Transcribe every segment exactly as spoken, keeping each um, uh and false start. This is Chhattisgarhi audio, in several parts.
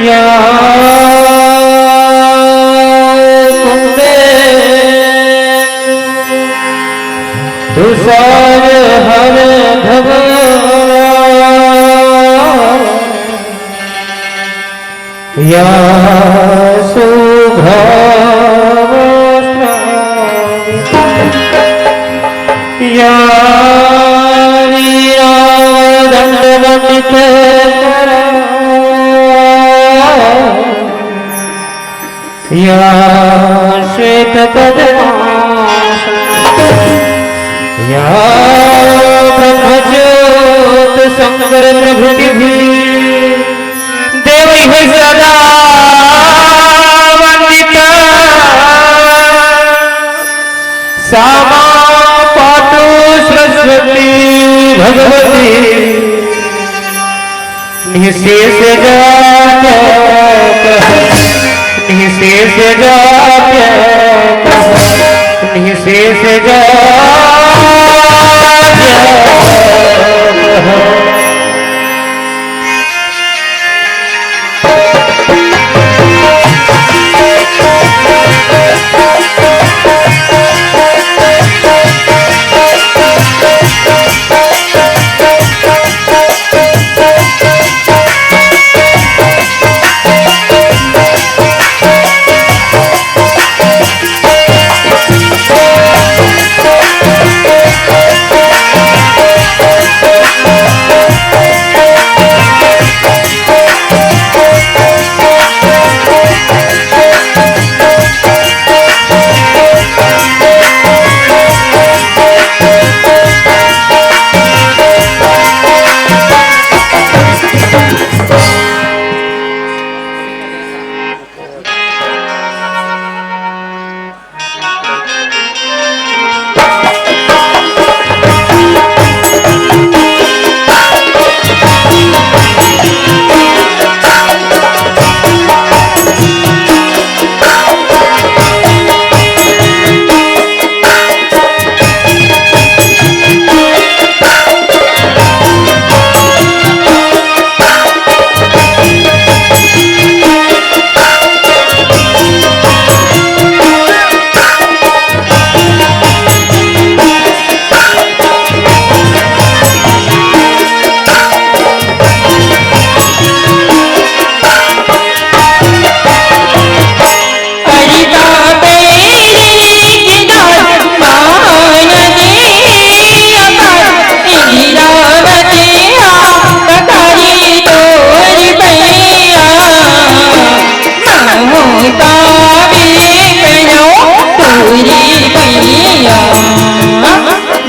या कुंदे तुषार हर धवला, या सुभा या नीलाव दंड वंदित करा, या श्वेत पद्मासन, या ब्रह्मज्योत शंकर प्रभृति भी देवैः सदा वंदिता। सा मां पातु सरस्वती भगवती निःशेष जाप, निःशेष जाप, निःशेष जाप।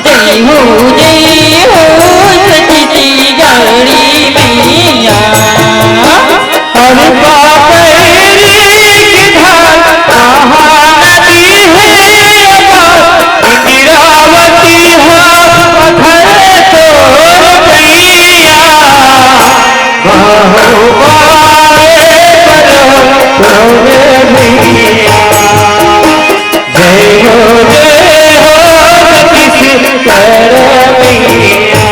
जय हो, जय हो, सती गाड़ी मैया। हर पापैरी की धार महानदी है अपार, इंदिरावती हा पत्थर तोर मैया। बाहों बाए परो तोरे मैया। जय हो, जय हो, सतीश कर मैया।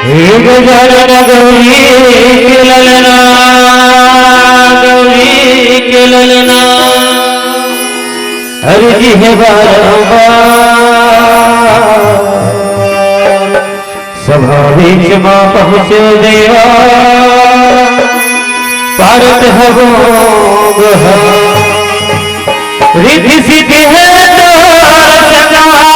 हे गजानन गौरी के ललना, गौरी के ललना, अर्जी हे बारंबार। सभा बीच मा पहुँचे देवा, पारत हवों गोहार। रिद्धि सिद्धि हे तोर संहार,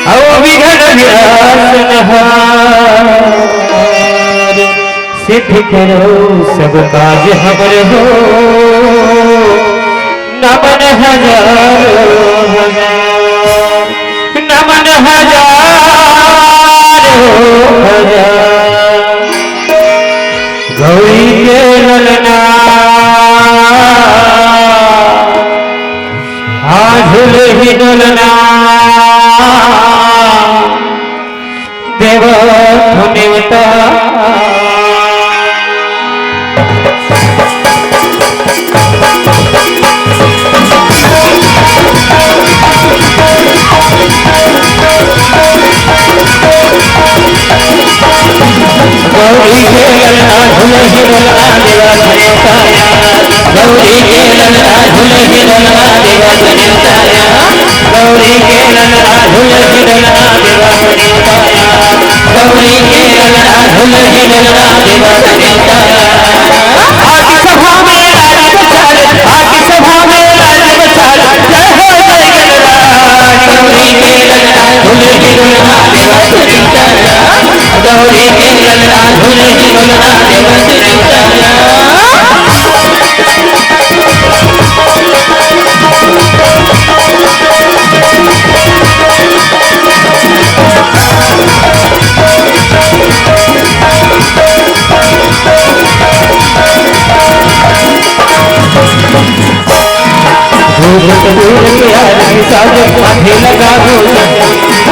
अउ विघ्न विनाशनहार। सिद्ध करो सब काज हमर हो, नमन हजारों हजार, नमन हजारों हजार। गौरी के ललना, आ झुलही डोलना, देवत हो नेवता। गौरी के ललना झुलही डोलना देवत हो नेवता। गौरी के ललना झुलही डोलना देवत हो नेवता। गौरी के ललना झुलही डोलना देवत हो नेवता। गौरी के ललना झुलही डोलना देवत हो नेवता। आके सभा में राज बसाल, आके सभा में राज बसाल, जय हो जय गणराज। गौरी के ललना झुलही डोलना देवत हो नेवता। गौरी के ललना झुलही डोलना देवत हो नेवता। दूर दूर के आदमी साजन माथे लगावो।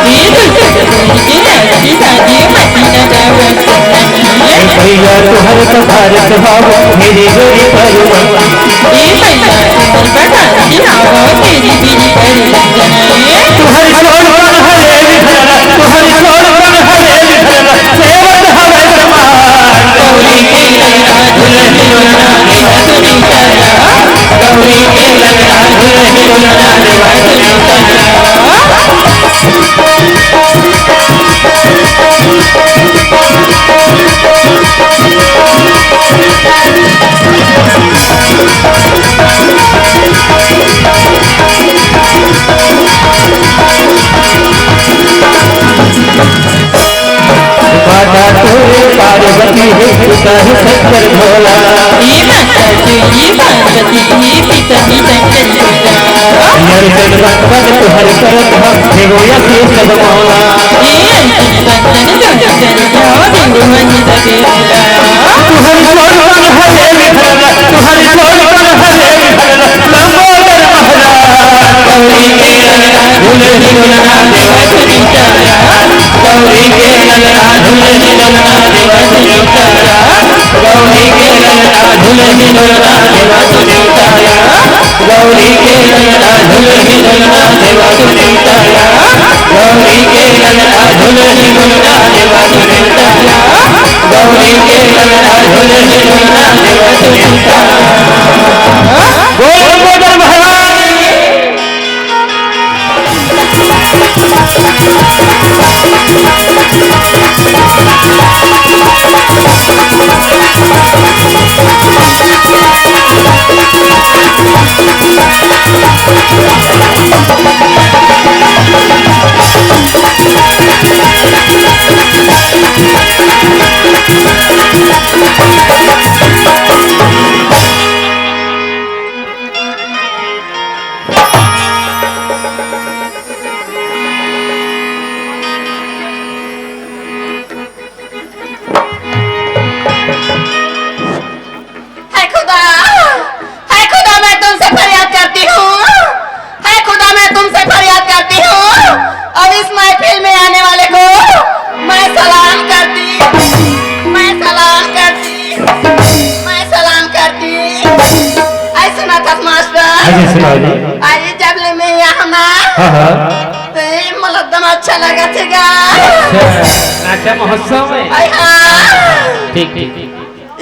ये तो सतगुरु के आदमी साजन माथे लगावो। ए भैया तोहर पधारत हावो, मेरी गोरी परुआ। ए भैया तोहर पधारत हावो, मेरी गोरी परुआ। तुहर छोड़ पर हरे विधरना, तुहर छोड़ पर हरे विधरना, सेवत हवे समाज। गौरी के ललना झुलही डोलना देवत हो नेवता। गौरी के ललना झुलही डोलना देवत हो नेवता। माता तोरे पार्वती हे, पिता हे शंकर भोला। हे माता तोरे पार्वती हे, पिता हे शंकर भोला। ये अर्चन वंदन तोहर करत हम, देवो आशीष सब मौला। ये अर्चन वंदन तोहर करत हम, देवो आशीष सब मौला। तुहर छोड़ पर हरे विधरना, तुहर छोड़ पर हरे विधरना, लंबोदर महाराज। गौरी के ललना झुलही डोलना देवत हो नेवता। गौरी के ललना झुलही डोलना देवत हो नेवता। गौरी के ललना झुलही डोलना देवत हो नेवता। गौरी के ललना झुलही डोलना देवत हो नेवता। गौरी के ललना झुलही डोलना देवत हो नेवता। गौरी के ललना झुलही डोलना देवत हो नेवता। बोल लंबोदर महाराज। हे खुदा, हे खुदा, मैं तुमसे फरियाद करती हूँ, हे खुदा, मैं तुमसे फरियाद करती हूँ, और इस महफिल में आने वाले को मैं सलाम करती हूँ। हाँ जी, सुनाओ जी। अरे, जब ले मैं यहाँ ना, हाँ, हाँ। तो ये मोला एकदम अच्छा लगा थे गा। अच्छा, नाचा महोत्सव में? अरे हाँ। ठीक, ठीक, ठीक।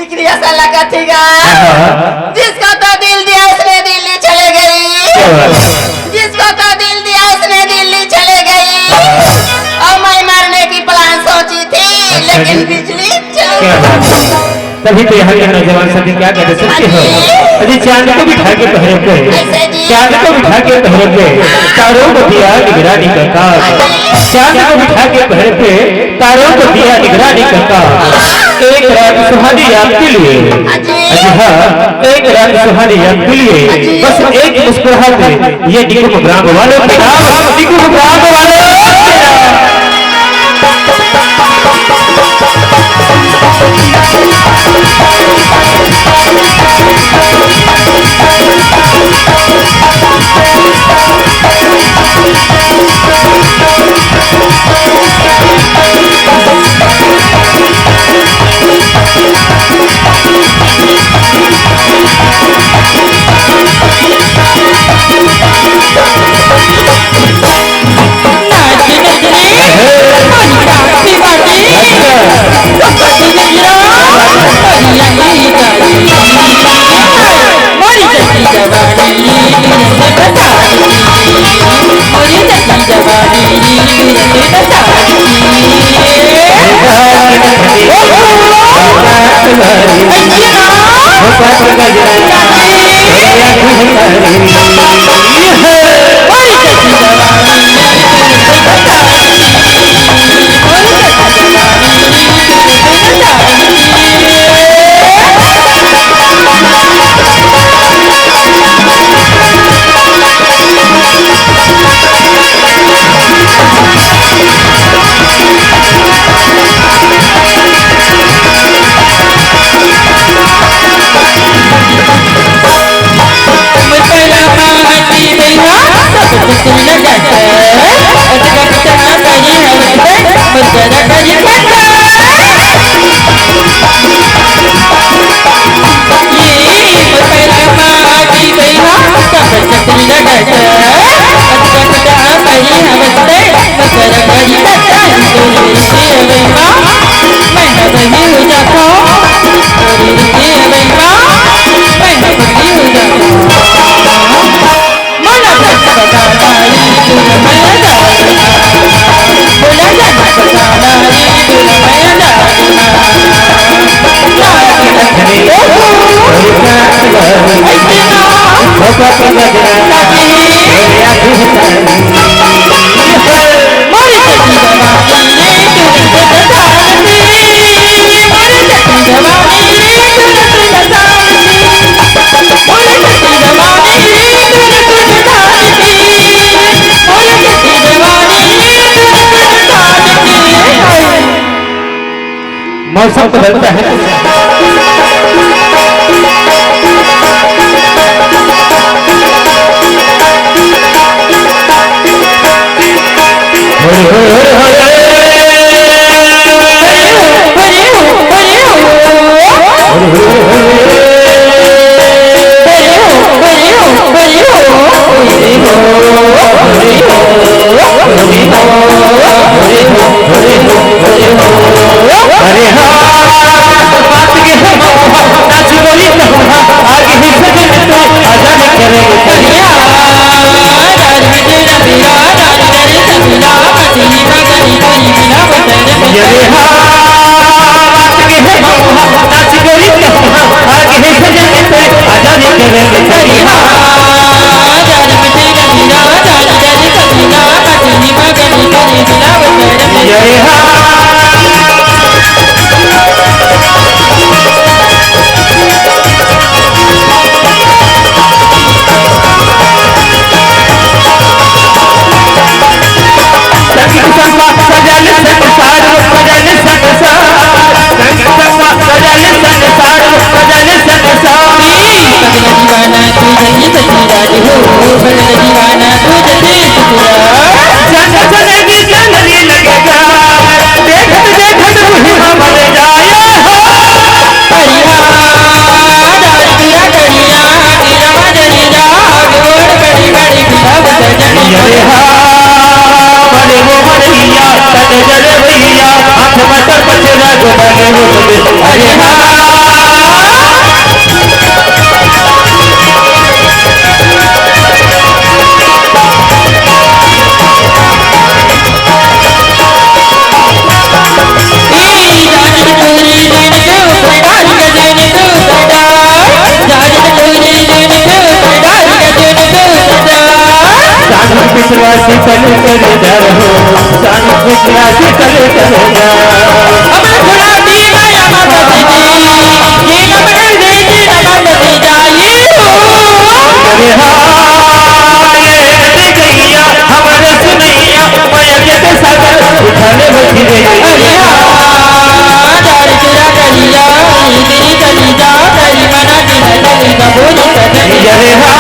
इकरी ऐसा लगा थे गा। हाँ, हाँ। जिसको तो दिल दिया, उसने दिल्ली चले गई। क्या बात है? जिसको तो दिल दिया, उसने दिल्ली चले गई। और मैं मरने की प्लान सोची थी, अच्छा लेकिन जी। बिजली चली क्या बात है? गई। तभी तो यहाँ के नौजवान साथी क्या कहते, सुनते हो? अजी चांद को बिठा के पहरे पे, चांद को बिठा के पहरे पे, तारों को दिया निगरानी का काम। चांद को बिठा के पहरे पे, तारों को दिया निगरानी का काम। एक रात सुहानी आपके लिए, अजी हाँ, एक रात सुहानी आपके लिए, बस एक मुस्कुराहट है, ये निकुम ग्राम वालों के नाम, निकुम ग्राम वालों के नाम। मौसम बदलता है। वासी कल कर जा हो, शान विश्वास कल कर जा। हमर गुलाबी माया माता जी, ये नमन दे जी नमन दे जाई हो। अरे हाँ, ये रे गैया, हमर सुनैया, माया के सागर उठाने बची रे। अरे हाँ, डार चुरा करिया, तेरी कली जा, तेरी मना की नजर, कबूल कर। अरे हाँ,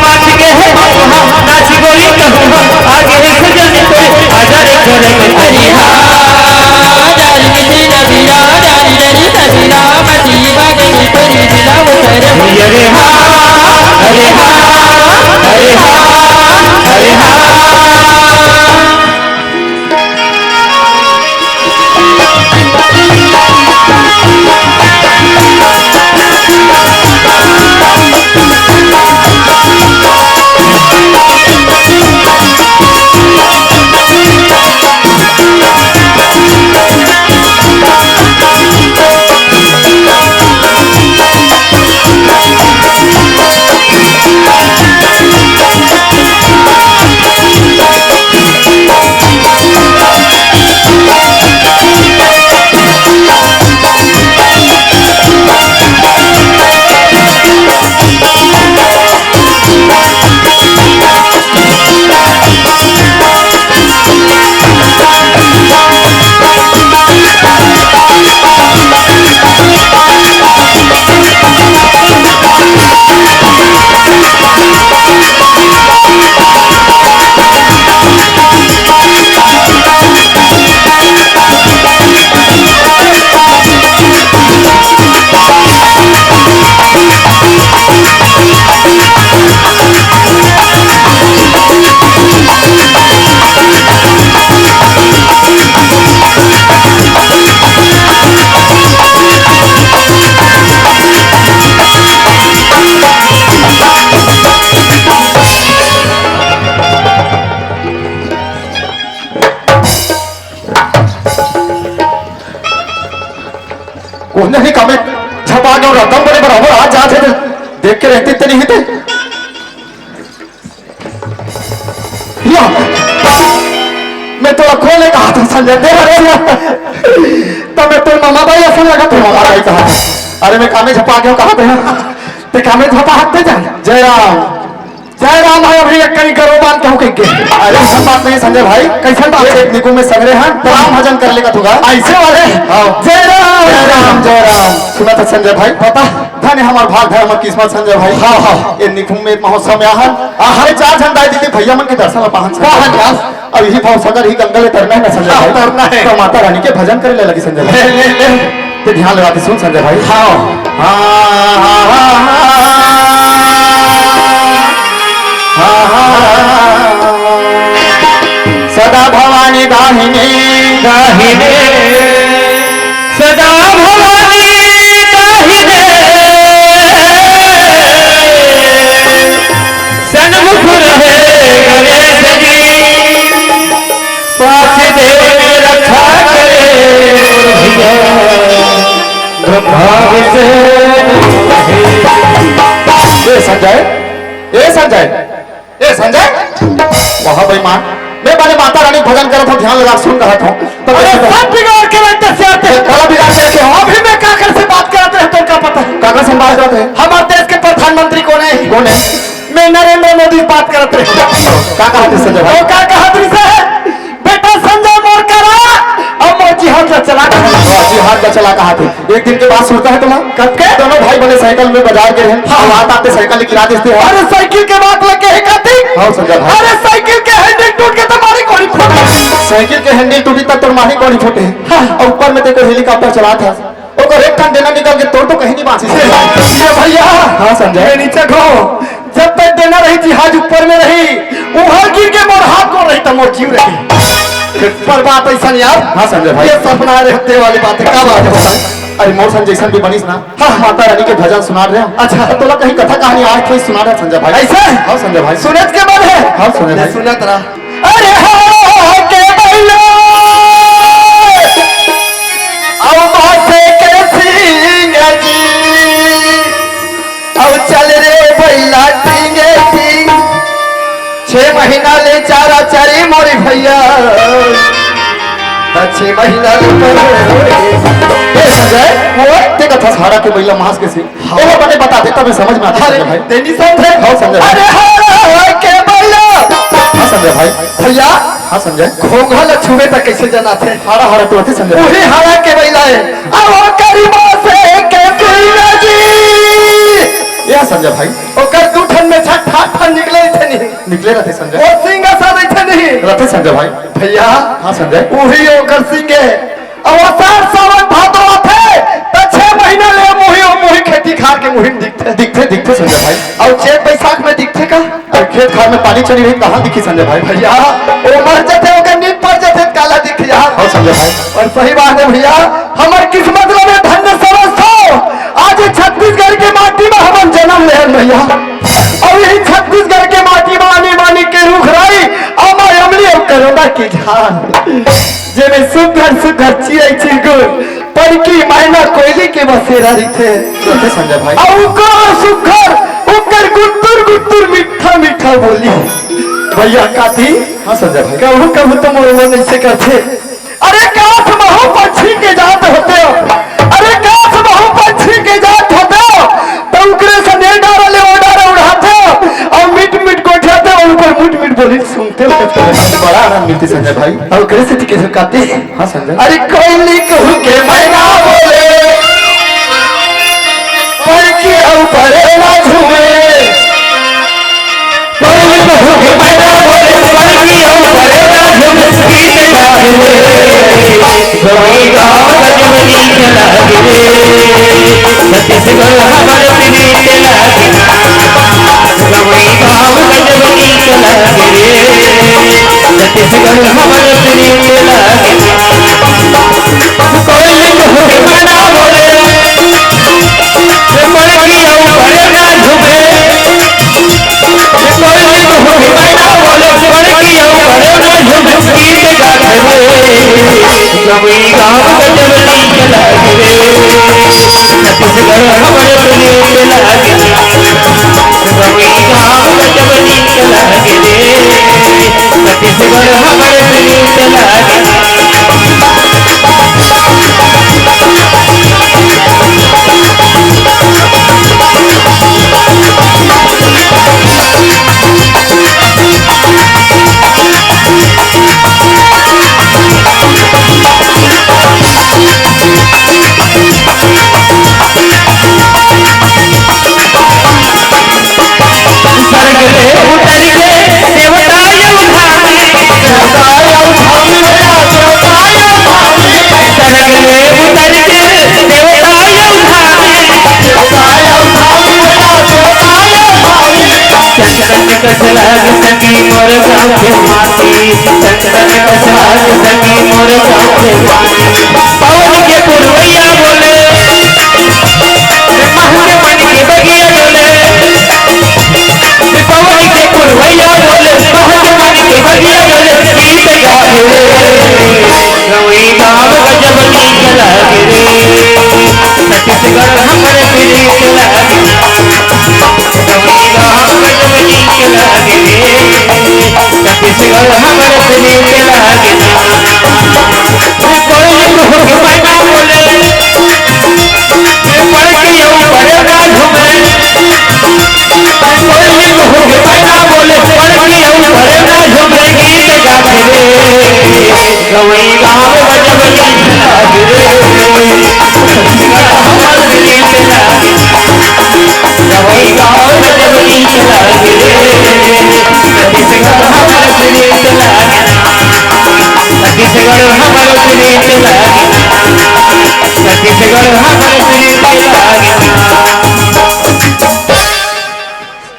नाच के है बबुआ, नाच गोरी कहूँ, आगे है सजन कोई, आजा रे करे में। अरे हाँ, डारी मिट्टी डबीरा, डारी डरी डबीरा, मची बागे में पूरी मिलाओ करे। अरे हाँ, अरे हाँ, अरे हाँ, अरे हाँ। कोन नहीं कमे छपा के रतन बड़े बराबर आ जात हे, देख के रहती ते नहीं थे। या, मैं तोला खोले कहा था संजय, दे रे। तो मैं तोर मामा भाई असन लगा थे, मामा भाई कहा था। अरे मैं कामे छपा के कहा था, ते कामे छपा हकते जा। जय राम। जय राम भाई, अभी एक कहीं करो बात कहूँ कहीं के। अरे, सब बात नहीं संजय भाई। कैसन बात? एक निकुंभ में संग्रह है, राम भजन कर लेगा तू गा। ऐसे वाले? हाँ। जय राम। जय राम, जय राम। सुना था संजय भाई? पता। धन्य हमार भाग, धन्य हमार किस्मत संजय भाई। हाँ, हाँ। ये निकुंभ में महोत्सव में आहन। हाँ, हाँ। अरे, चार झन दाई दीदी भैया मन के दर्शन ला पाहन संजय। पाहन का? अब यही भाव सगर ही गंगा ले तरना है ना संजय हाँ, भाई? तरना है। तो माता रानी के भजन करे ले लगी संजय भाई। ले, ले, ले। ते ध्यान लगा के सुन संजय भाई। हाँ। हाँ, हाँ, हाँ, हाँ। सदा भवानी दाहिने, दाहिने। सदा भवानी दाहिने। सन्मुख रहे गणेश जी। पाँच देव रक्षा करे भैया, ब्रह्मा विष्णु महेश। ए संजय, ए संजय, ए संजय, वहाँ बेईमान, मैं बने माता रानी भजन करत हूँ, ध्यान लगा सुन रहा था। तो अरे कैसे सब बिगाड़ के रखते से आते हैं। काला बिगाड़ के रखे हो? अभी मैं काकर से बात करत रहे, तुमका पता है? काकर से बात करत रहे? हमारे देश के प्रधानमंत्री कौन है? कौन है? मैं नरेंद्र मोदी बात करत रहे। का कहा थे संजय भाई? वो का कहा थे से? बेटा संजय मोर करा, अब मोर जिहाद ला चला कहा। हाँ, जिहाद ला चला कहा थे। एक दिन के बात सुनता है तुम्हारा? कब के? दोनों भाई बने साइकिल में बाजार गए हैं। हाँ। और रात आते साइकिल गिरा देते हैं। अरे साइकिल के बात लग गए है काती? हाँ संजय भाई। अरे साइकिल के हैंडल टूट के तुम्हारी कोड़ी फूट। साइकिल के हैंडल टूटी तब तुम्हारी कोड़ी फूटे। हाँ। और ऊपर में देखो हेलीकॉप्टर चला था। ओकर एक ठन डेना निकल के तोर तो कहीं नहीं बांची। ये भैया, हाँ, संजय। ये नीचे खो। जब तक डेना रही, जिहाज ऊपर में रही, उहर गिर के मोर हाथ गोड़ रही, त मोर जीव रही। पर बात ऐसा नहीं यार। हाँ, संजय भाई। ये सपना रहे हत्ते वाली बात है, का बात है बता? अरे, मोर सन जैसन भी बनिस ना, हाँ। माता रानी के भजन सुना रहे। अच्छा। तो तोला कहीं कथा कहानी आज कोई सुना रहे, संजय भाई। ऐसे? हाँ, संजय भाई। सुनत के मन है? हाँ, सुने ले भाई। सुनत रहा। अरे हो के बैलो, अब बाटे के सिंह जी, अब चल रे बैला टिंगे टिंग, छह महीना ले चारा चरी मोरी भैया, त छह महीना ले ए संजय, वो ते कथा हाड़ा के बइला मांस के से। हाँ। ओला बने बता दे, तब समझ में आथे अरे, संजय भाई। तेनी समझे? हाँ, संजय भाई। अरे, हाड़ा के बइला। हाँ, संजय भाई। भैया। हाँ, संजय। घोंघा ल छुबे त कइसे जनाथे? हाड़ा, हाड़ा तो आथे, संजय भाई। उही हाड़ा के बइला हे। अब ओकर मांस के सिंगा जी। या, संजय भाई। ओकर दू ठन में छठ ठाठ ठन निकले थे नहीं। निकले रथे संजय। वो सिंग असन रहिथे नहीं। रथे संजय भाई। भैया। हाँ संजय। उही ओकर सिंग हे। अब वो सार सावन भादो आथे, त छह महीना ले मुही, मुही खेती खार के मुही में दिखथे। दिखथे, दिखथे संजय भाई। अउ चैत बैसाख में दिखथे का? अउ खेत खार में पानी चली रही, कहाँ दिखी संजय भाई? भैया, वो मर जाथे, ओकर नींद पड़ जाथे, काला दिखी यार। हाँ संजय भाई। अउ सही बात हे भैया, हमर किस्मत ला मैं धन्य समझथों। आज ये छत्तीसगढ़ के माटी में हमन जन्म लेहन भैया। अउ यही छत्तीसगढ़ के माटी में आनी बानी के रूख राई, अमा अमली अउ करोंदा के झाड़, जेमे सुघर सुघर चिरई चिरगुन, पड़की, मैना, कोयली के बसेरा रहिथे। रथे संजय भाई। अउ ओकर सुघर, ओकर गुट्टुर गुट्टुर मीठा मीठा बोली। भैया काती, हाँ संजय भाई। कहूँ कहूँ तो मोर मन अइसे करथे, अरे काश महूँ पंछी के जात होतेंव, अरे काश महूँ पंछी के जात होतेंव, त ओकरे संग ए डारा ले ओ डारा उड़ातेंव, अउ मीठ मीठ गोठियातेंव, अउ ओकर मीठ मीठ बोली सुनतेंव। बड़ा आनंद मिलथे संजय भाई। अउ ओकरे से ठीक हे काती। हाँ संजय। अरे कोयली कुहू के मैना बोले, पड़की अउ परेवा झूमे।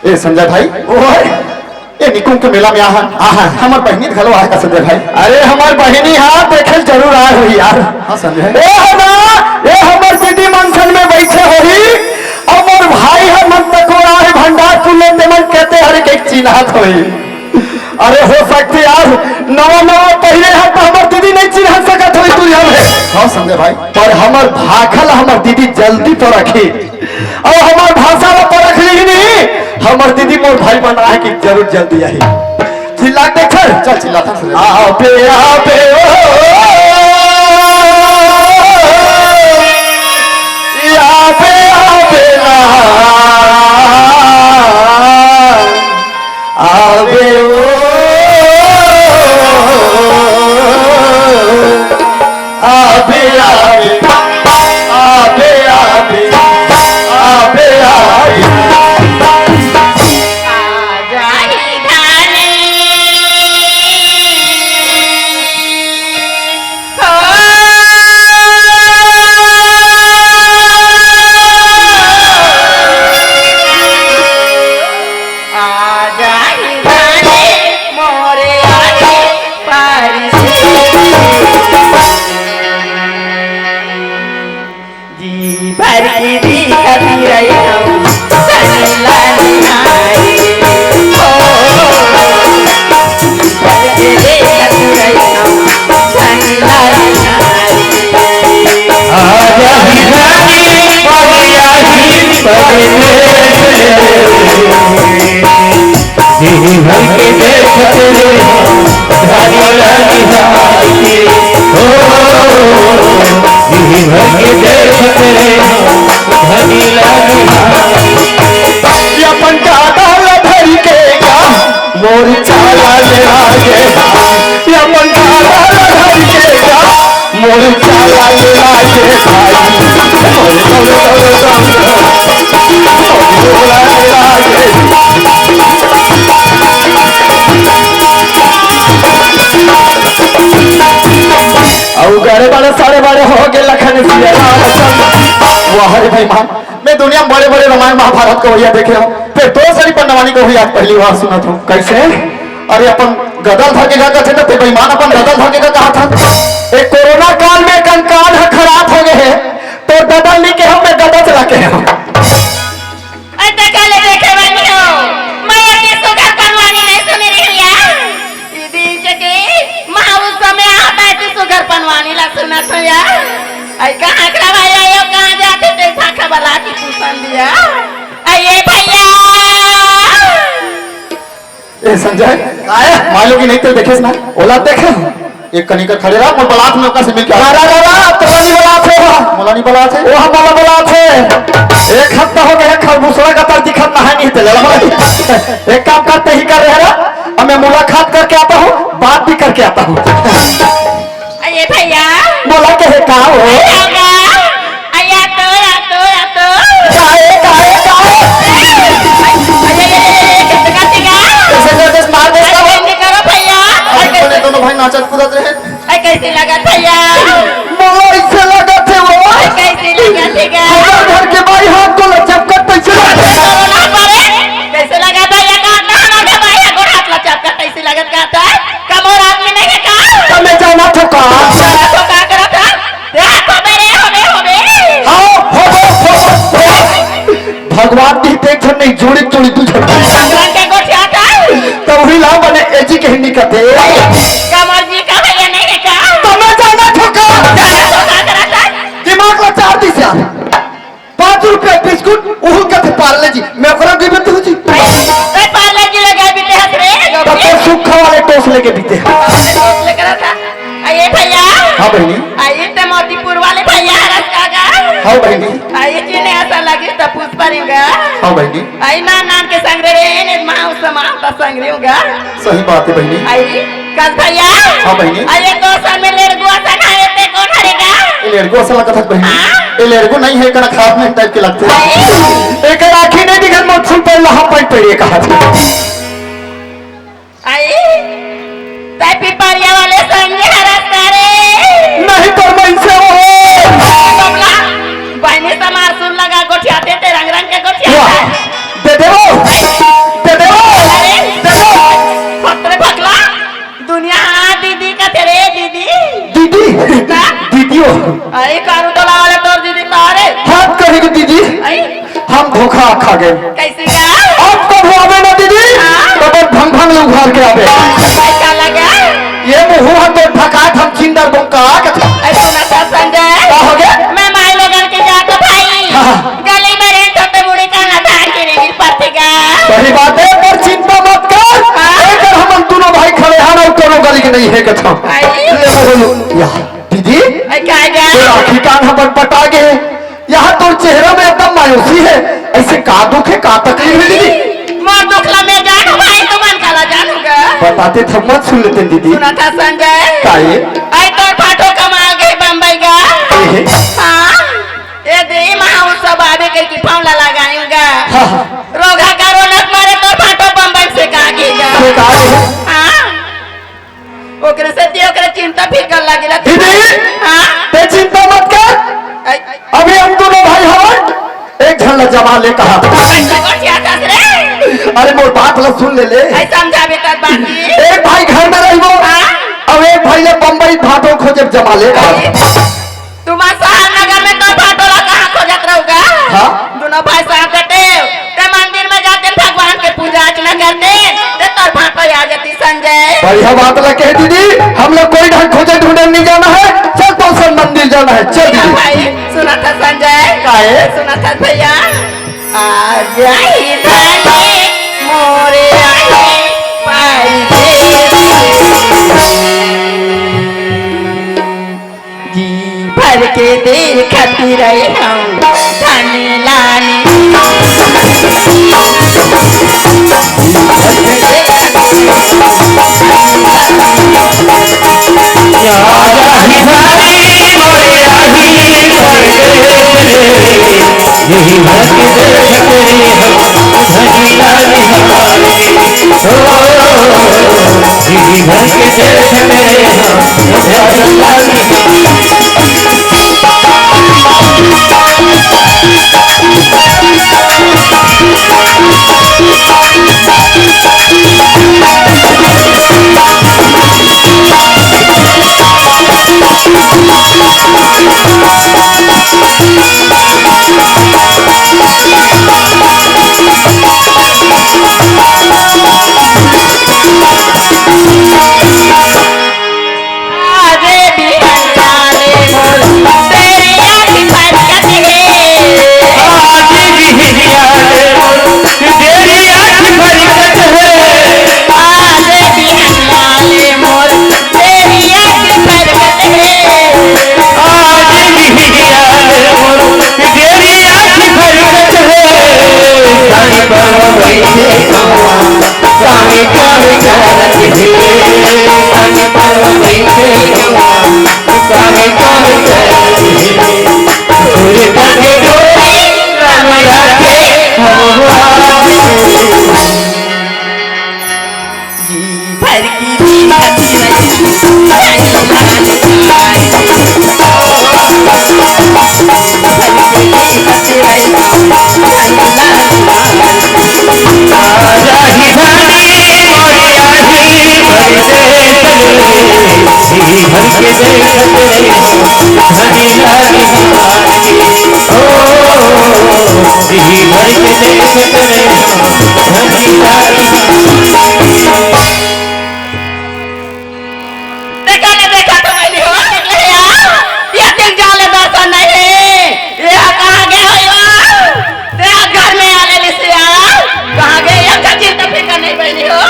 ए संजय भाई, ओए, ए निकुंभ के मेला में आहा, आहा। हमर बहिनी घलो आए का संजय भाई? अरे हमर बहिनी हा देखे जरूर आए होही यार। हाँ संजय। ए हो ना, ए हमर दीदी मंचन में बैठे होही, अउ मोर भाई ह मन तकोड़ा हे भंडारपुर ले, ते मन कहते हर एक चिन्हात होही। अरे हो सकथे यार, नवा नवा पहिरे हा त हमर दीदी नहीं चिन्हा सकत होही तू यार हे। हाँ संजय भाई। पर हमर भाखा ल हमर दीदी जल्दी परखही। अउ हमर भाषा ल परख लिही नहीं, हमर दीदी मोर भाई मन आए कि जरूर जल्दी आही। चिल्ला के देख, चल। चल, चिल्ला था। आबे, आबे, ओ, आबे, आबे ना, आबे, ओ, आबे, आबे, आबे, आबे, आबे, आबे। जी भर के देखत रहिहौं, धनी ला निहारी। ओ, जी भर के देखत रहिहौं, धनी ला निहारी। आजा ही रानी, आजा ही परदेस। जी भर के देखत रहिहौं, धनी ला निहारी। ओ, जी भर के देखत रहिहौं, धनी ला निहारी। अपन दादा ला धर के गा, मोर चाला ले आगे। अपन दादा ला धर के गा, मोर चाला ले आगे भाई। अउ गरे बड़े सारे बड़े हो गे लखन सिया राम। वाह रे भाई, वाह। मैं दुनिया में बड़े-बड़े रामायण महाभारत के वहिया देखे हौं, फेर दो सरी पंडवानी के वहिया आज पहली बार सुनत हौं। कैसे? अरे अपन गदल धर के का कहत हे, त बेईमान अपन गदल धर के का कहत हे? ए कोरोना काल में कंकाल ह खराब हो गे हे, त गदल नी केहेंव, मैं गदल चला केहेंव। अरे त काले देखे बानी हो, मैं अति सुघर पंडवानी नहीं सुने रहेंव या। दीदी के माँ उस समय आता है कि सुघर पंडवानी ला सुनत हौं या। आई कहाँ खड़ा भाई आयो, कहाँ जाथे ते था खबला की पूछन दिया। आइए भैया। ए संजय, काय? माय लोगिन नहीं ते देखेस ना, ओला देखे। एक कनी का खड़े रहा, मोर बलात में ओकर से मिल के आ। रा, रा, रा, रा, तोला नी बलात हे। मोला नी बलात हे। ओ, मोला बलात हे। एक हफ्ता हो गे हे, खरबूसड़ा का तर दिखत ना है, नहीं ते लड़ा भाई। एक काम करते ही कर रहे ना, अब मैं मुलाकात करके आता हूँ, बात भी करके आता हूँ। अरे भैया। बोला के हे का हो? अरे आगा। अरे या तो, या तो, या तो। काहे, काहे, काहे? अरे, अरे, अरे, अरे, कैसे करते का? कैसे करते, मार देता अरे हूँ। कैसे करो भैया? अभी तो ये दोनों भाई नाचत कूदत रहे। अरे कैसे लगत भैया? मोला ऐसे लगत हे वो। अरे कैसे लगत हे का? हमार घर के बाई हाथ तो लचकत कैसे लगत हे? कैसे लगत भैया? का, का हमार घर बाई हाथ गोड़ हाथ लचकत कैसे लगत का? कमोर आदमी नहीं है का? त मैं जानत हौं का? जानत हौं का करत है? देखो बे रे, होबे, होबे। हाँ, होबे, होबे, होबे। भगवान दी देख नहीं, जोड़ी जोड़ी दू झन। भगवान के गोठिया का? त वही ला बने एजी के हिंदी कथे। कमर जी का भैया नहीं है का? त मैं जानत हौं का? जानत हौं का करत है? दिमाग ला चार दिस यार। पाँच रुपया बिस्कुट, उहू कथे पार्ले जी, मैं ओकरा गिबे तू जी। ए, पार्ले जी लगा बीते हस रे, तब तो सूखा वाले टोस लेके बीते। सूखा वाले टोस लेके रहता। आ, ये भैया। हाँ बहिनी। आ, ये ते मोतीपुर वाले भैया हरस का गा। हाँ बहिनी। आ, ये चीने ऐसा लगे तो पुष्पा रिंगा। हाँ बहिनी। आ, ये नान नान के संग रे, ने माँ उस माँ का संग रिंगा। सही बात है बहिनी। आई, कस भैया। हाँ बहिनी। अरे तो सर में लेड़गुआ सन है, ते कोन हरे का? ये लेड़गुआ सन लगत हे बहिनी। हाँ? ये लेड़गु नहीं है, कना खाप में टाइप के लगथे। आई। एकर आँखी नहीं दिखत, मोर फुल पैंट ला हाफ पैंट पहने कहा था। आई, तै पिपरिया वाले संगे हरस का रे। नहीं तो मैं इनसे वो। बबला, बहिनी समार सुन लगा, गोठियाते ते रंग रंग के गोठियाते। वाह, दे दे वो, दे दे वो, अरे, दे दे वो। फतरे भकला, दुनिया हाँ दीदी का तेरे दीदी। दीदी? का? दीदी हो। अरे कानू तो लावा ले तोर दीदी का रे। हाथ करेगी दीदी। आई? हम धोखा खा गए। कैसे का? अब कब आवे ना दीदी? हाँ? तो अपन भंग भंग ले उघार के आवे। कैसा लगा? ये मुँह हम तो भकात हम चिंदर बम का आ के था। अरे सुना था संजय। का हो गया? मैं माई लोगन के जात भाई। हाँ। गली में रहे तो ते मुड़ी का ना धार के नहीं मिल पाते का। सही बात है, पर चिंता मत कर। हाँ। लेकर हम दोनों आई। ले बोलो, या, दीदी, आई का गा? तोर आँखी कान ह बटबटा गे हे। यहाँ तोर चेहरा में एकदम मायूसी है। ऐसे का दुख है, का तकलीफ है दीदी? मोर दुख ला मैं जानहूँ भाई, तुमन काला जानहू गा? बताते त हमन सुन लेतेन दीदी। सुनत हस संजय? काहे? आई तोर भाटो कमाए गे बम्बई गा। एहे। हाँ। ए दे, महा उत्सव आबे कहिके फोन ला लगायेंव गा। हाँ, हाँ। रोगहा करोना के मारे तोर भाटो बम्बई से का गे गा। से का गे? हाँ। ओकरे सेती ओकरे चिंता फिकर लगे रहिथे। दीदी, हाँ? तैं चिंता मत कर। आई। अभी हम दूनों भाई हवन, एक झन ला जमा ले कहा। कैसे गोठियाथस रे? अरे मोर बात ला सुन ले ले। आई समझाबे तब बात। एक भाई घर में रहिबो, हाँ? अउ एक भाई ला बम्बई भाटो खोजे जमा ले कहा। आई। तुमन सहर नगर में तोर भाटो ला कहाँ खोजत रहू गा? हाँ? दूनों भाई साथ देते, तैं मंदिर में जाते भगवान के पूजा अर्चना करते, तैं तोर भाटो आ जातिस संजय। बढ़िया बात ला कहे दीदी, हम लोग कोई ढंग खोजे ढूंढे नहीं जाना है, चल तो सब मंदिर जाना है, चल दीदी। भाई, सुनत हस संजय? काहे? सुनत हस भैया? आ जाई धनी मोरे आई परदेसी। जी भर के देखत रहे हम धनी लानी। देखा ले, देखा तो मैंने हो, देख ले यार, ये दिन जाले दर्शन नहीं है, ये कहाँ गए हो यार? तेरा घर में आने में से यार, कहाँ गए? ये क्या चिंता फिकर नहीं बनी हो?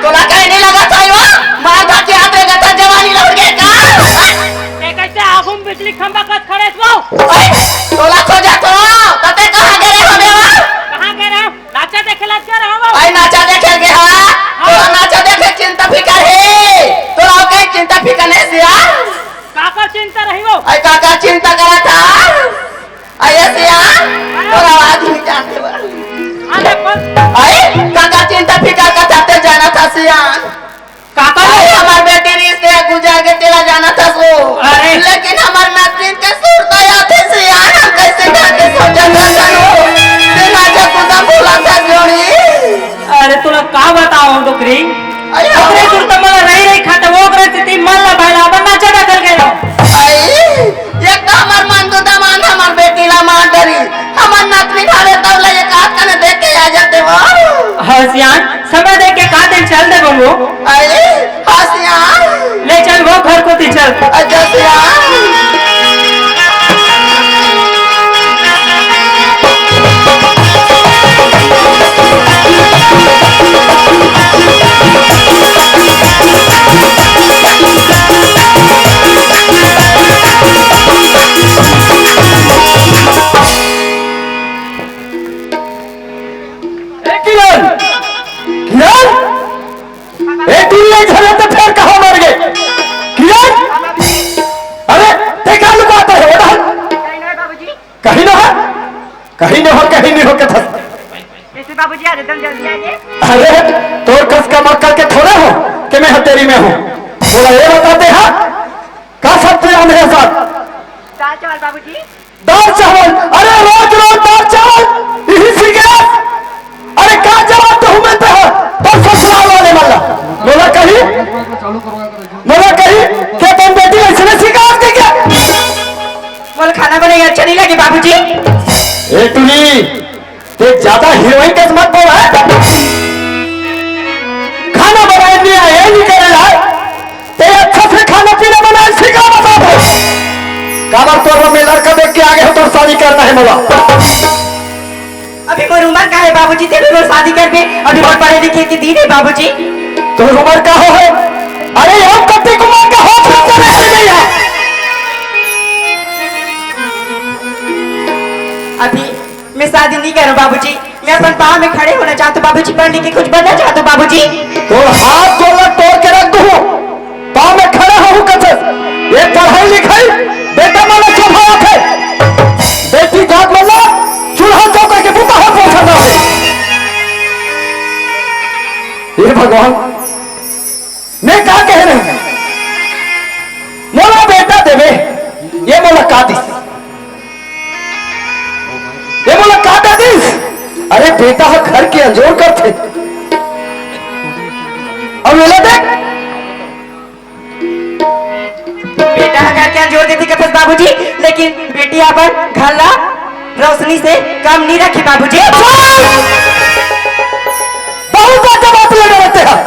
तोला कहीं नहीं लगा था यो? मार धाके हाथ रे गथा जवानी लौट गए का? ए, कैसे आगू में बिजली खंभा कस खड़े हो? ओए, तोला खोजत हो, तते कहाँ गए हो देवा? कहाँ गए रहो? नाचा देखे लग गए रहो वो। आई नाचा देखे गए हा? हाँ। तोला नाचा देखे चिंता फिकर है। तोला और कहीं चिंता फिकर नहीं सिया? काकर चिंता रही वो? आई काकर चिंता करा था? अरे सियान, तोर आवाज नहीं जानत बा। अरे पर अरे, काकर चिंता फिकर का तते जानत हस सियान। काकर? अरे, हमर बेटी रिश्ते गुजर के तेला जानत हस वो। अरे। लेकिन हमर नतनीन के सुरता आथे सियान, हम कैसे गा के सोचत हस वो। तेला जब कुदा बोला था जोड़ी। अरे, तोला का बताओ डोकरी? अरे, ओकरे सुरता मला रही रही खाते, वो ओकरे स्थिति मन ला बहला, अपन नाचा दखल के रहो। आई, एक तो हमर मंदू दमांद हमर बेटी ला मार डरी, हमर नतनी घरे तब ले एक आध कने देख के आ जाते वो। अच्छा, सिया। ए किरण, किरण, ए टूरी, ए झरे तो फेर कहाँ मर गए? किरण, अरे, ते का लुकाता है बेटा? कहीं ना है, कहीं ना हो, कहीं नहीं हो के था। कैसे बाबूजी, आज एकदम जल्दी आ गए? अरे, तोर कस का मक्का के थोड़े हो कि मैं हथेली में हूँ। बोला, ये बताते हैं, का सब तैयार मेरे साथ? दाल चावल बाबूजी। दाल चावल? अरे, रोज रोज दाल चावल, यही सीखे? अरे, का जवाब तो हूँ मैं तो, पर ससुराल वाले वाला। बोला कहीं, बोला कहीं, के तुम बेटी ऐसे नहीं सिखा के क्या? बोल, खाना बनाए अच्छा नहीं लगे बाबूजी। ए टूरी, ते ज्यादा हीरोइन कस मत बोल, हैं? खाना बनाए नहीं आए, ये नहीं करे ला। ते अच्छा से खाना पीना बनाए सीखा, बता दो। काबर तोर में लड़का देख के आगे हो, तोर शादी करना है मोला। अभी मोर उम्र का है बाबूजी, ते भी मोर शादी करबे? अभी मोर पढ़े लिखे के दिन है बाबूजी। तोर उम्र का हो है? अरे, हम कत्ती कुमार का हो, फिर तेरे से नहीं है। अभी मैं शादी नहीं करूँ बाबूजी, मैं अपन पाँव में खड़े होना चाहता हूँ बाबूजी, पढ़ लिख के कुछ बनना चाहता हूँ बाबूजी। तोर हाथ गोला तोड़ के रख दूँ, पाँव में खड़ा हूँ कचस। ये पढ़ाई लिखाई बेटा मन ला शोभा आथे, बेटी जात मन ला चूल्हा चौका के बूता हाथ पहुँचाना है। हे भगवान, मैं का कह रहे हूँ? मोला बेटा देवे, ये मोला का दिस? ये मोला का दे दिस? अरे बेटा ह घर के अंजोर करथे। अब ये ला देख। बेटा ह घर के अंजोर देथे कथस बाबूजी, लेकिन बेटी अपन घर ला रोशनी से कम नहीं रखी बाबूजी। बहुत ज्यादा बात लगा रहते हैं।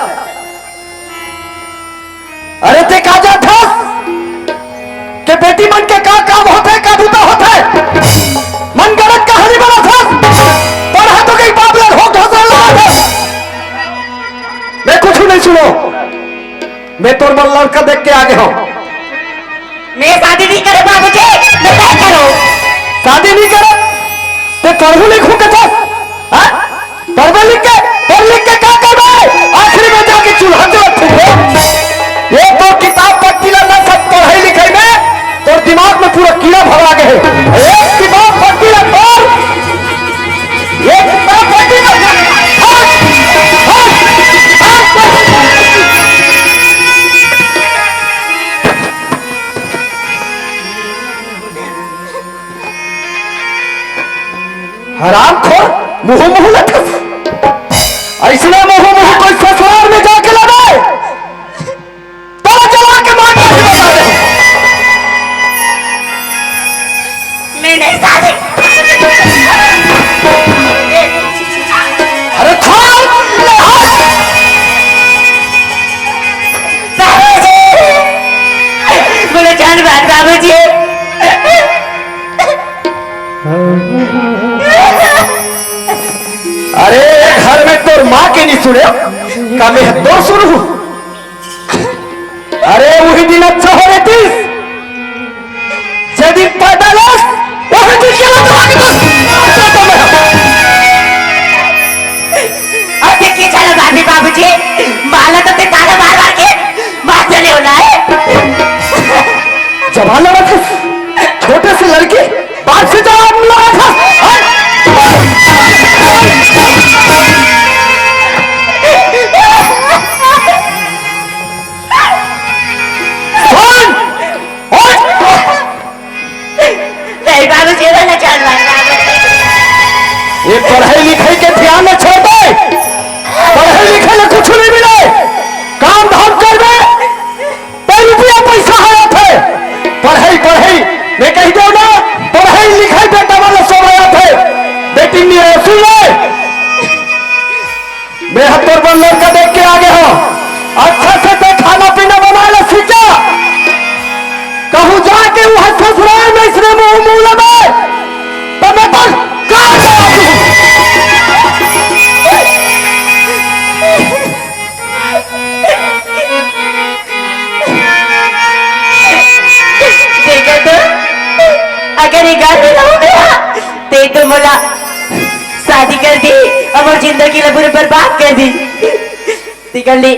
अरे ते का जानथस के बेटी मन के का काम होथे, का बूता होथे? मन गलत कहानी बनाथस। पढ़ा तो गई बाप ला ढोक ढोक लगा दे। मैं कुछ नहीं सुनो, मैं तोर मन लड़का देख के आगे हूँ। मैं शादी नहीं करे बाबूजी, मैं नहीं करूँ। शादी नहीं करे? ते पढ़ू लिखू के तो, हाँ? पढ़बे लिख के, पढ़ लिख के का करबे? आखिरी में जाके चूल्हा जलत फूकबे। ये तो किताब पढ़ती रहना, सब पढ़ाई लिखाई में तोर दिमाग में पूरा कीड़ा भरा गए है। ये किताब पढ़ती रहना, ये किताब पढ़ती रहना। हट! हट! हट! हरामखोर, मुंह मुंह लटक। ऐसने मुंह मुंह कोई ससुराल में जाके लड़ाए, तो जला के मार डाल के बता दे। मैं नहीं शादी। अरे छोड़। बाबूजी, बोले जान बात बाबूजी। अरे, घर में तोर माँ के नहीं सुने, का मैं तो सुनू? अरे, वही दिन अच्छा हो रहती, जब दिन पैदा लस, वही दिन के लिए तो आगे तो, अरे, के चला बाबी बाबूजी, माला तो ते ताला मार मार के मार चले हो ना है। जवान लड़का, छोटे से लड़की, बाप से जवाब लगा था। सुन! उठ! नहीं बाबूजी, वो ना चल रहा है, बाबूजी। ये पढ़ाई लिखाई के ध्यान में छोड़ दे। पढ़ाई लिखाई में कुछ नहीं मिले। काम धाम कर दे। ते रुपया पैसा आया थे, पढ़ाई, पढ़ाई, मैं कही दो ना, पढ़ाई लिखाई बेटा वाला सब आया थे, बेटी नहीं आया। सुन ले, मैं हत्तर बन लड़का देख के आ गया हूँ, अच्छा से ते खाना पीना बना ले, सीख जा। वो ससुराल में इसने मुंह, मुंह लगा, तो मैं तो काट दूं। देखा तो, अगर ये घर में रहूं ना, ते तो मोला शादी कर दी, अब मोर जिंदगी ला पूरे बर्बाद कर दी। निकल ली।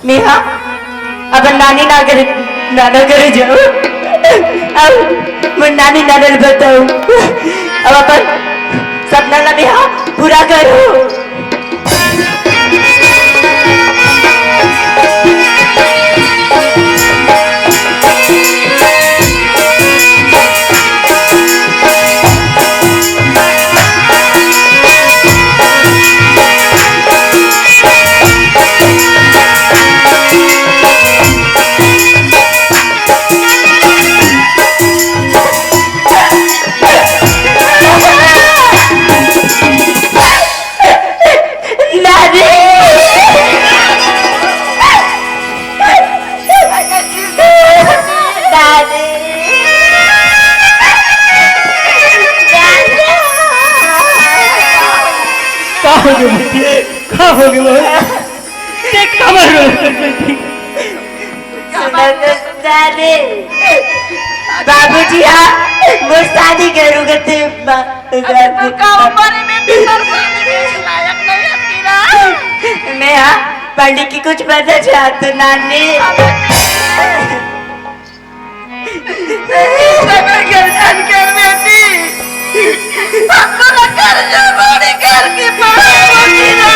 मेहा, अपन नानी ना करे, नाना करे जाओ। अब मैं नानी नाना ले बताऊं। अब अपन सपना ला मेहा पूरा करूं। दादी! दादी! का हो गे बेटी? का हो गे बहू? ते काबर रोत हस बेटी? सुन तो दादी, बाबूजी हा मोर शादी करो कथे। अरे, का उम्र में भी तोर शादी के लायक नहीं हस ना। मैं हा पंडित की कुछ मदद चाहत नानी। अबे, सबर कर, जान कर बेटी। हमको ना कर जो बड़ी करके पागल होती ना।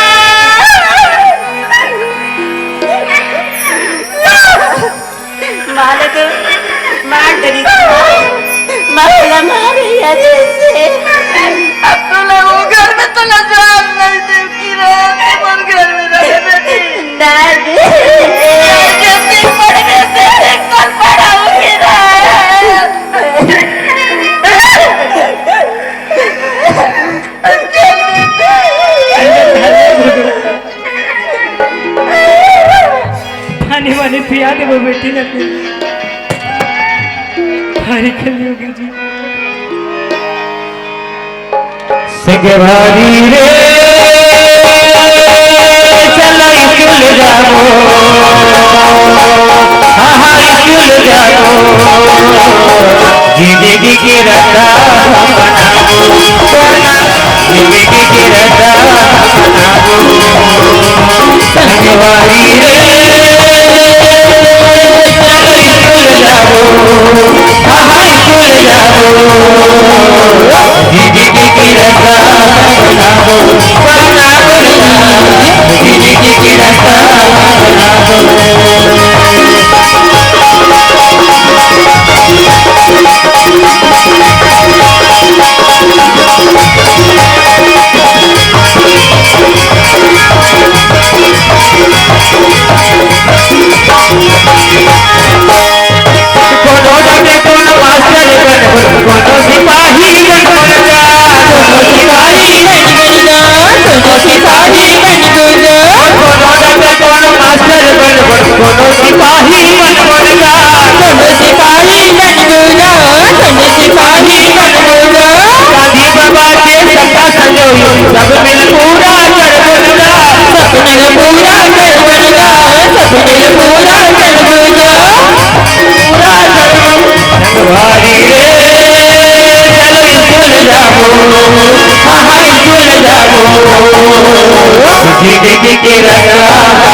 मारे तो, मार डरी तो, मार, मार यार इसे। अब तो लोगों घर में तो ना जान नहीं दे। किरण, हमर घर में रहे बेटी। दादी। जल्दी पढ़ के से कल पढ़ाऊंगी ना। पानी वानी पिया देबो बेटी ला। भारी कलयुग जी। संगवारी रे, चलो स्कूल जाबो, हाँ, हाँ, स्कूल जाबो। जिंदगी के रास्ता बनाबो, जिंदगी के रास्ता बनाबो। संगवारी रे, चलो स्कूल जाबो, हाँ, हाँ, स्कूल जाबो। जिंदगी के रास्ता बनाबो, बनाबो, जिंदगी के रास्ता बनाबो। कोनो डॉक्टर, कोनो मास्टर बनबो, कोनो सिपाही बनबो जा, कोनो सिपाही बनबो जा, कोनो सिपाही बनबो जा। कोनो डॉक्टर, कोनो मास्टर बनबो, कोनो सिपाही बनबो जा, कोनो सिपाही बनबो जा, कोनो सिपाही बनबो जा। गांधी बाबा के सपना संजोई, सब मिल पूरा करबो जा, सब मिल पूरा करबो जा, सब मिल पूरा करबो जा। पूरा करबो। संगवारी रे, चलो स्कूल जाबो, हाँ, हाँ, स्कूल जाबो। जिंदगी के रास्ता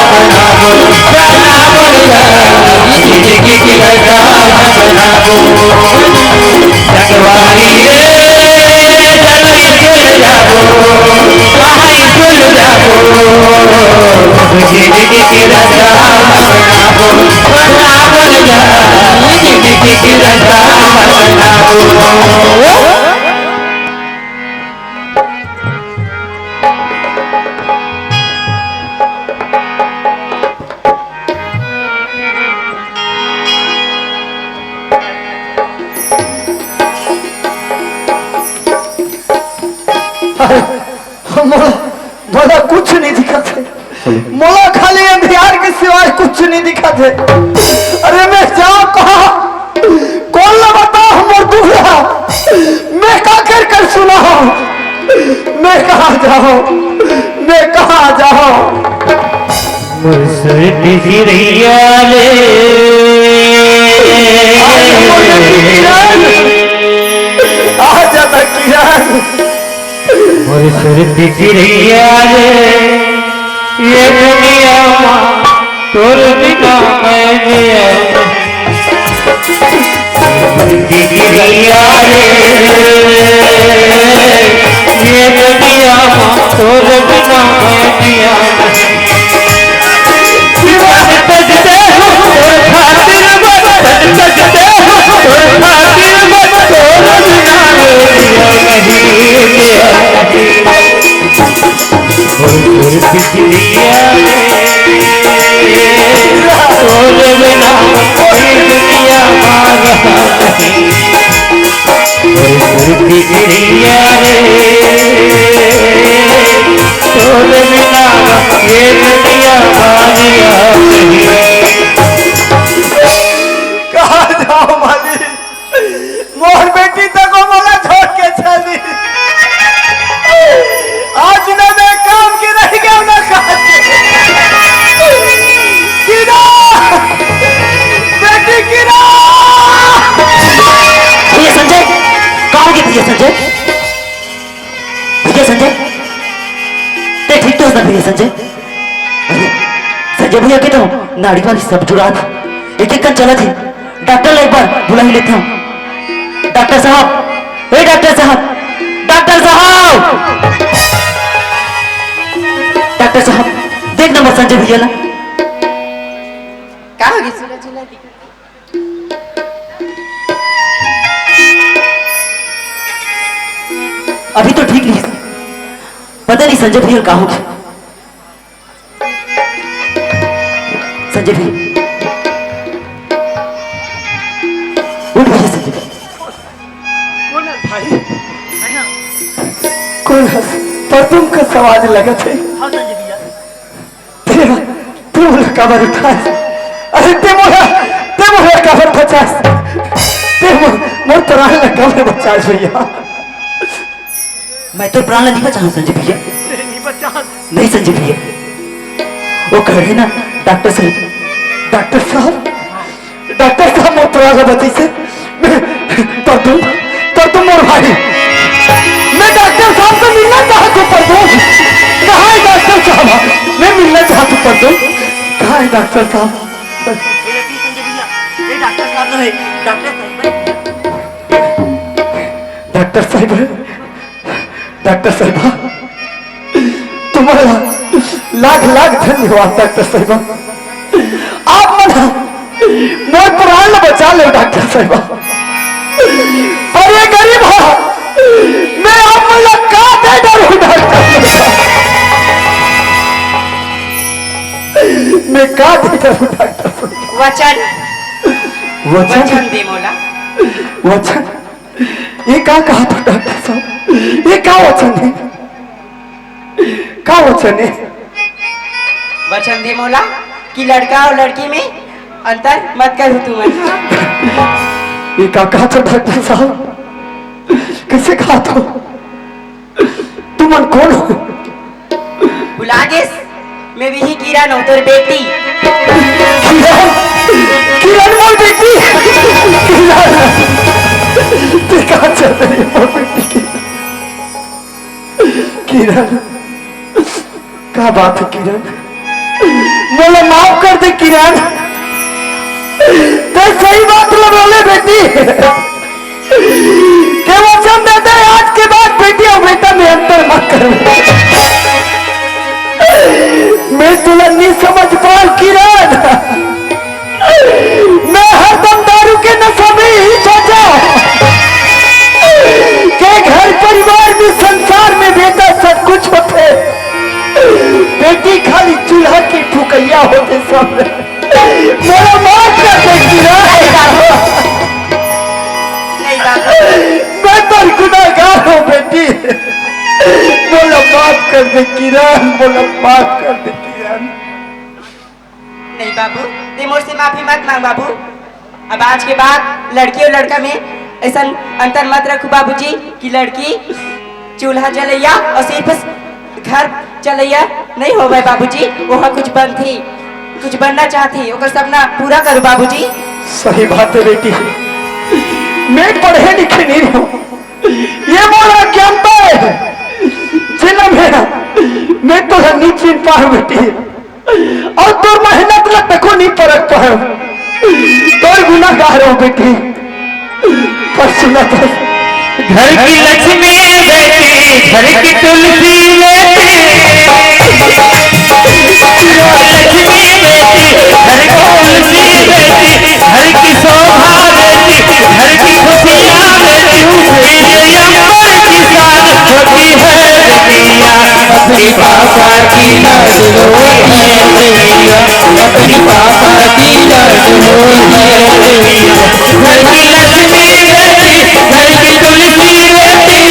बनाबो, बनाबो जा। जिंदगी के रास्ता बनाबो। संगवारी रे, चलो स्कूल जाबो, हाँ, हाँ, स्कूल जाबो। जिंदगी के रास्ता बनाबो, बनाबो जा। जिंदगी के रास्ता बनाबो। मोला, मोला कुछ नहीं दिखत हे। मोला खाली अंधियार के सिवाय कुछ नहीं दिखत हे। अरे मैं जाऊं कहां? कोन बिसरैया रे। आ जा ना किरण। मोर सुर बिसरैया रे, ये दुनिया मा तोर बिना मैं जिया। बिसरैया रे, ये दुनिया मा तोर बिना मैं जिया। कहाँ जाओ मालिक? मोर बेटी तको मोला छोड़ के चली। आज न मैं काम के रह गया, न काज के। किरण! बेटी किरण! भैया संजय, कहाँ हो गए भैया संजय? भैया संजय, ते ठीक तो हस ना भैया संजय? अरे, संजय भैया के तो नाड़ी वाली सब जुड़ा था, एक एक कन चला थी। डॉक्टर ला एक बार बुला ही लेते हैं। डॉक्टर साहब, ए डॉक्टर साहब, डॉक्टर साहब, डॉक्टर साहब, देख ना मोर संजय भैया ला। का हो गई सूरज ला? अभी तो ठीक नहीं, पता नहीं संजय भैया का हो गया। संजय भैया, उठ भैया संजय भैया। कौन है भाई? कौन है? परदुम का सवाल लगत है। हाँ संजय भैया। तेरा, तू मोला काबर उठास? अरे ते मोला, ते मोला काबर बचास? ते मो-, मोर प्राण ला काबर बचास भैया? मैं तो प्राण ला नहीं बचाऊं संजय भैया। नहीं बचास। नहीं संजय भैया, वो खड़े ना डॉक्टर साहब, डॉक्टर साहब, डॉक्टर साहब, मोर प्राण ला बचाइस। मैं, परदुम, परदुम मोर भाई। मैं डॉक्टर साहब से मिलना चाहत हूँ, परदुम। कहाँ है डॉक्टर साहब? मैं मिलना चाहत हूँ, परदुम। कहाँ है डॉक्टर साहब? ए, ए, संजय भैया, ए, डॉक्टर साहब तो है, डॉक्टर साहब है। डॉक्टर साहब है। डॉक्टर साहिबा, तुम्हारा लाख लाख धन्यवाद डॉक्टर साहिबा। आप मन मोर प्राण ल बचा ले डॉक्टर साहिबा। पर ये गरीब हा, मैं आप मन ल का दे डरूं डॉक्टर साहिबा? मैं का दे डरूं डॉक्टर साहिबा? वचन। वचन? वचन दे मोला। वचन? ये का कहा था डॉक्टर साहब? ये का वचन है? का वचन है? वचन दे मोला कि लड़का और लड़की में अंतर मत करू तुमन। ये का कहा था डॉक्टर साहब? कैसे कहा था? तुमन कौन हो? भुला गेस? मैं वही किरण हूँ, तोर बेटी। किरण? किरण मोर बेटी? किरण, तैं कहाँ चल रही है मोर बेटी? किरण, का बात है किरण? मोला माफ कर दे किरण, तैं सही बात ल बोले बेटी। तैं वचन दे दे, आज के बाद बेटी अउ बेटा में अंतर मत कर। मैं तुला नहीं समझ पाऊं किरण। मैं हरदम दारू के नशा में ही सोचा के घर परिवार में, संसार में बेटा सब कुछ होते, बेटी खाली चूल्हा की फुकैया होते सब। मोला माफ कर दे किरण। नहीं बाबू। मैं तोर गुनाहगार हूँ बेटी, मोला माफ कर दे किरण, मोला माफ कर दे किरण। नहीं बाबू, तैं मोर से माफी मत मांग बाबू। अब आज के बाद लड़की और लड़का में ऐसा अंतर मत रखू बाबूजी कि लड़की चूल्हा जलैया और सिर्फ घर चलैया नहीं होवय बाबूजी, ओहा कुछ बनथे। कुछ बनना चाहत हे, ओकर सपना पूरा करो बाबूजी। सही बात हे बेटी, मैं पढ़े लिखे नहीं हूँ, ये मोर अज्ञानता हे, जेला मैं, मैं तो नहीं चिन्ह पाहूँ बेटी। अउ तोर मेहनत ला तको नहीं परख पाहूँ। तोर गुनागार हूँ बेटी। पर सुना तो। घर की लक्ष्मी बेटी, घर की तुलसी बेटी। घर की लक्ष्मी बेटी, घर की तुलसी बेटी, घर की शोभा बेटी, घर की खुशियाँ बेटी, ये अंबर की शान होती है बेटियाँ। अपने पापा की लाज रो है बेटियाँ, अपने पापा की लाज रो है बेटियाँ। घर की लक्ष्मी बेटी, घर की तुलसी बेटी।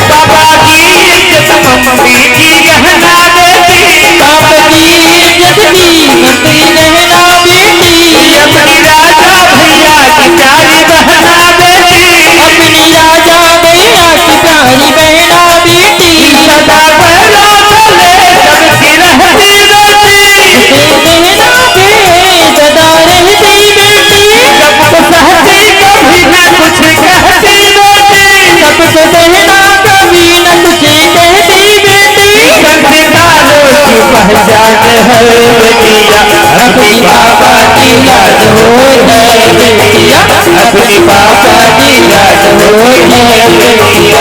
पापा की इज्जत मम्मी की गहना बेटी। पापा की इज्जत की मम्मी गहना बेटी। अपनी राजा भैया की प्यारी बहना बेटी। अपनी राजा भैया की प्यारी बहना बेटी। सदा पैरों तले दबती रहती बेटी। बहना के सदा रहती बेटी। सबको सहती कभी ना कुछ कहती बेटी। सबको सहना कभी ना कुछ कहती बेटी। संस्कारों की पहचान है बेटियाँ, अपनी पापा की लाज हो है बेटियाँ, अपनी पापा की लाज हो है बेटियाँ।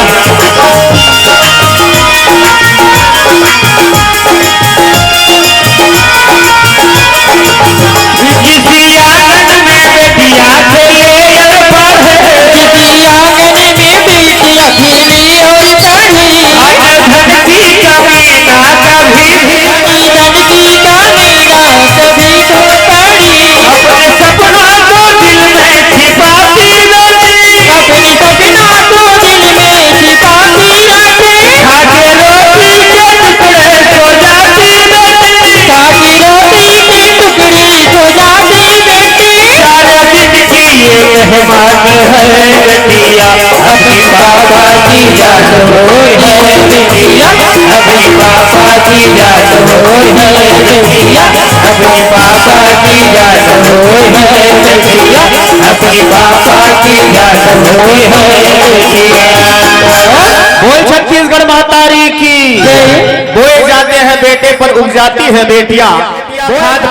किसी आंगन में बेटियाँ खेले या पढ़े। किसी आंगन में बेटियाँ खेले और पढ़े। आज धन की कमी ना कभी भी। आज धन की कमी ना कभी तो पड़ी। अपने सपनों को दिल में छिपाती रहती। अपने सपनों को दिल में छिपाती रहती। खा के रोटी के टुकड़े खो जाती रहती। खा के रोटी के टुकड़े खो जाती रहती। सारे दिन की ये मेहमान है बेटियाँ, अपनी पापा की जान हो है बेटियाँ, अपनी पापा की जान हो है बेटियाँ, अपनी पापा की जान हो है बेटियाँ, अपनी पापा की जान हो है बेटियाँ। बोल छत्तीसगढ़ महतारी की। बोए जाते हैं बेटे पर उपजाती है बेटियाँ। खाद